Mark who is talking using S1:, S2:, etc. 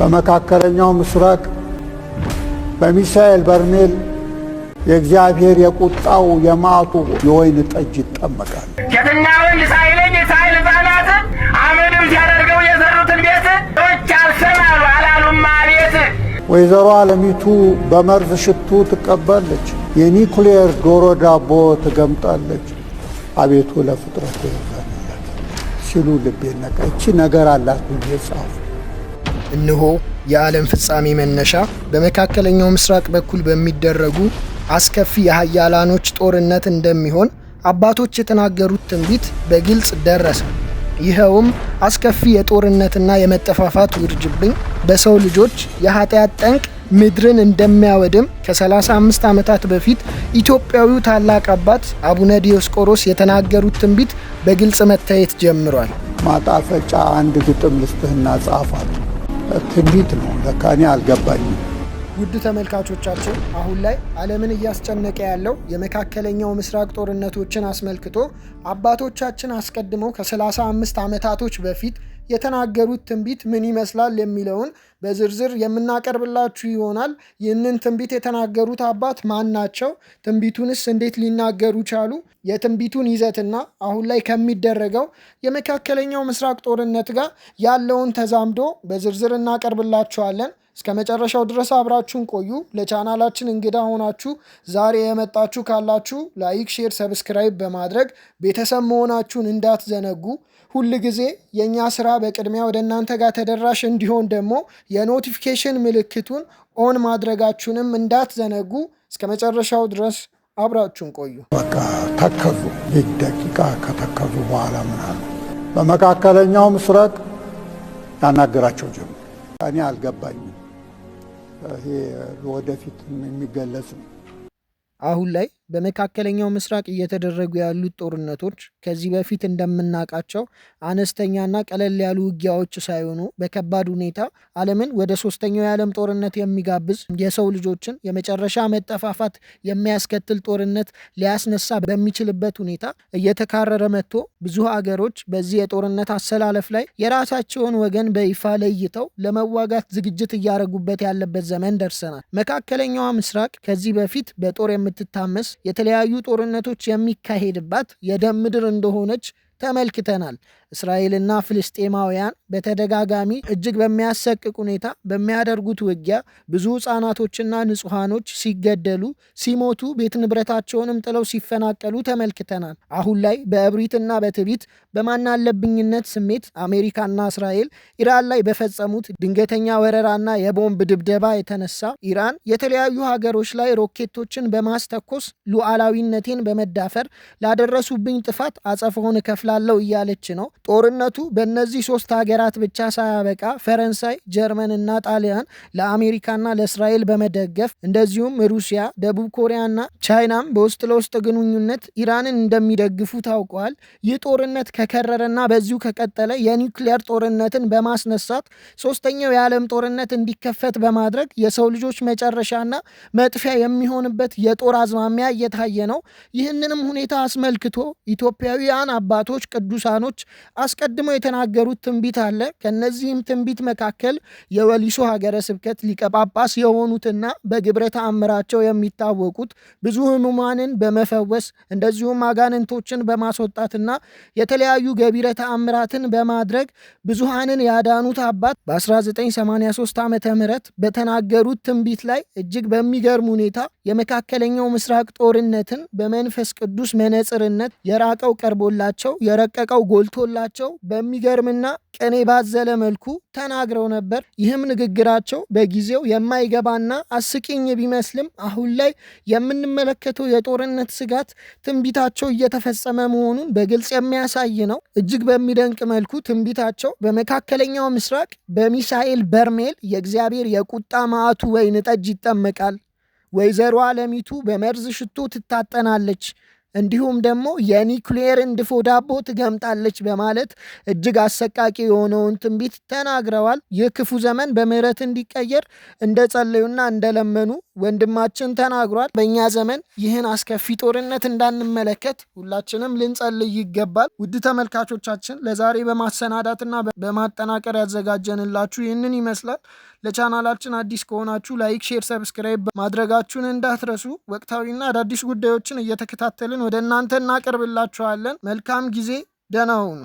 S1: በመካከለኛው ምስራቅ በሚሳኤል በርሜል የእግዚአብሔር የቁጣው የመዓቱ የወይን ጠጅ ይጠመቃል።
S2: ሴትና ወንድ ሳይለይ ሳይል ሕፃናት አመድም ሲያደርገው የሰሩትን ቤት ዎች አልሰማሉ አላሉም አቤት።
S1: ወይዘሮ አለሚቱ በመርዝ ሽቱ ትቀባለች፣ የኒኩሌር ዶሮ ዳቦ ትገምጣለች። አቤቱ ለፍጥረት እዘንለት ሲሉ ልቤ ነቃ። እቺ ነገር አላት ብዬ ጻፉ።
S3: እነሆ የዓለም ፍጻሜ መነሻ በመካከለኛው ምስራቅ በኩል በሚደረጉ አስከፊ የኃያላኖች ጦርነት እንደሚሆን አባቶች የተናገሩት ትንቢት በግልጽ ደረሰ። ይኸውም አስከፊ የጦርነትና የመጠፋፋት ውርጅብኝ በሰው ልጆች የኃጢአት ጠንቅ ምድርን እንደሚያወድም ከ35 ዓመታት በፊት ኢትዮጵያዊው ታላቅ አባት አቡነ ዲዮስቆሮስ የተናገሩት ትንቢት በግልጽ መታየት ጀምሯል።
S1: ማጣፈጫ አንድ ግጥም ልስጥህና ጻፋት። ትንቢት ነው ለካ፣ እኔ አልገባኝም።
S3: ውድ ተመልካቾቻችን፣ አሁን ላይ ዓለምን እያስጨነቀ ያለው የመካከለኛው ምስራቅ ጦርነቶችን አስመልክቶ አባቶቻችን አስቀድመው ከ35 ዓመታቶች በፊት የተናገሩት ትንቢት ምን ይመስላል የሚለውን በዝርዝር የምናቀርብላችሁ ይሆናል። ይህንን ትንቢት የተናገሩት አባት ማን ናቸው? ትንቢቱንስ እንዴት ሊናገሩ ቻሉ? የትንቢቱን ይዘትና አሁን ላይ ከሚደረገው የመካከለኛው ምስራቅ ጦርነት ጋር ያለውን ተዛምዶ በዝርዝር እናቀርብላችኋለን። እስከ መጨረሻው ድረስ አብራችሁን ቆዩ። ለቻናላችን እንግዳ ሆናችሁ ዛሬ የመጣችሁ ካላችሁ like፣ share፣ subscribe በማድረግ ቤተሰብ መሆናችሁን እንዳትዘነጉ። ሁል ጊዜ የእኛ ስራ በቅድሚያ ወደ እናንተ ጋር ተደራሽ እንዲሆን ደግሞ የ notification ምልክቱን on ማድረጋችሁንም እንዳትዘነጉ። እስከ መጨረሻው ድረስ አብራችሁን ቆዩ።
S1: በቃ ተከዙ። ደቂቃ ከተከዙ በኋላ ምን አሉ? በመካከለኛው ምስራቅ ያናገራቸው ጀመር። እኔ አልገባኝም። ይሄ ወደፊት የሚገለጽ ነው።
S3: አሁን ላይ በመካከለኛው ምስራቅ እየተደረጉ ያሉት ጦርነቶች ከዚህ በፊት እንደምናውቃቸው አነስተኛና ቀለል ያሉ ውጊያዎች ሳይሆኑ በከባድ ሁኔታ ዓለምን ወደ ሶስተኛው የዓለም ጦርነት የሚጋብዝ፣ የሰው ልጆችን የመጨረሻ መጠፋፋት የሚያስከትል ጦርነት ሊያስነሳ በሚችልበት ሁኔታ እየተካረረ መጥቶ ብዙ ሀገሮች በዚህ የጦርነት አሰላለፍ ላይ የራሳቸውን ወገን በይፋ ለይተው ለመዋጋት ዝግጅት እያደረጉበት ያለበት ዘመን ደርሰናል። መካከለኛዋ ምስራቅ ከዚህ በፊት በጦር የምትታመስ፣ የተለያዩ ጦርነቶች የሚካሄድባት የደም ምድር እንደሆነች ተመልክተናል። እስራኤልና ፍልስጤማውያን በተደጋጋሚ እጅግ በሚያሰቅቅ ሁኔታ በሚያደርጉት ውጊያ ብዙ ሕፃናቶችና ንጹሐኖች ሲገደሉ፣ ሲሞቱ፣ ቤት ንብረታቸውንም ጥለው ሲፈናቀሉ ተመልክተናል። አሁን ላይ በእብሪትና በትዕቢት በማናለብኝነት ስሜት አሜሪካና እስራኤል ኢራን ላይ በፈጸሙት ድንገተኛ ወረራና የቦምብ ድብደባ የተነሳ ኢራን የተለያዩ ሀገሮች ላይ ሮኬቶችን በማስተኮስ ሉዓላዊነቴን በመዳፈር ላደረሱብኝ ጥፋት አጸፋውን እከፍላለሁ እያለች ነው። ጦርነቱ በእነዚህ ሶስት ሀገራት ብቻ ሳያበቃ ፈረንሳይ፣ ጀርመን እና ጣሊያን ለአሜሪካና ለእስራኤል በመደገፍ፣ እንደዚሁም ሩሲያ፣ ደቡብ ኮሪያና ቻይናም በውስጥ ለውስጥ ግንኙነት ኢራንን እንደሚደግፉ ታውቋል። ይህ ጦርነት ከከረረና በዚሁ ከቀጠለ የኒውክሊየር ጦርነትን በማስነሳት ሶስተኛው የዓለም ጦርነት እንዲከፈት በማድረግ የሰው ልጆች መጨረሻና መጥፊያ የሚሆንበት የጦር አዝማሚያ እየታየ ነው። ይህንንም ሁኔታ አስመልክቶ ኢትዮጵያውያን አባቶች ቅዱሳኖች አስቀድመው የተናገሩት ትንቢት አለ። ከነዚህም ትንቢት መካከል የወሊሶ ሀገረ ስብከት ሊቀ ጳጳስ የሆኑትና በግብረ ተአምራቸው የሚታወቁት፣ ብዙ ሕሙማንን በመፈወስ እንደዚሁም አጋንንቶችን በማስወጣትና የተለያዩ ገቢረ ተአምራትን በማድረግ ብዙሃንን ያዳኑት አባት በ1983 ዓ.ም በተናገሩት ትንቢት ላይ እጅግ በሚገርም ሁኔታ የመካከለኛው ምስራቅ ጦርነትን በመንፈስ ቅዱስ መነጽርነት የራቀው ቀርቦላቸው የረቀቀው ጎልቶላቸው በሚገርምና ቅኔ ባዘለ መልኩ ተናግረው ነበር። ይህም ንግግራቸው በጊዜው የማይገባና አስቂኝ ቢመስልም አሁን ላይ የምንመለከተው የጦርነት ስጋት ትንቢታቸው እየተፈጸመ መሆኑን በግልጽ የሚያሳይ ነው። እጅግ በሚደንቅ መልኩ ትንቢታቸው በመካከለኛው ምስራቅ በሚሳኤል በርሜል የእግዚአብሔር የቁጣ መዓቱ ወይን ጠጅ ይጠመቃል፣ ወይዘሮ አለሚቱ በመርዝ ሽቶ ትታጠናለች፣ እንዲሁም ደግሞ የኒውክሌርን ድፎ ዳቦ ትገምጣለች በማለት እጅግ አሰቃቂ የሆነውን ትንቢት ተናግረዋል። ይህ ክፉ ዘመን በምህረት እንዲቀየር እንደጸለዩና እንደለመኑ ወንድማችን ተናግሯል። በእኛ ዘመን ይህን አስከፊ ጦርነት እንዳንመለከት ሁላችንም ልንጸልይ ይገባል። ውድ ተመልካቾቻችን፣ ለዛሬ በማሰናዳትና በማጠናቀር ያዘጋጀንላችሁ ይህንን ይመስላል። ለቻናላችን አዲስ ከሆናችሁ like፣ share፣ subscribe ማድረጋችሁን እንዳትረሱ። ወቅታዊና አዳዲስ ጉዳዮችን እየተከታተልን ወደ እናንተ እናቀርብላችኋለን። መልካም ጊዜ፣ ደህና ሁኑ።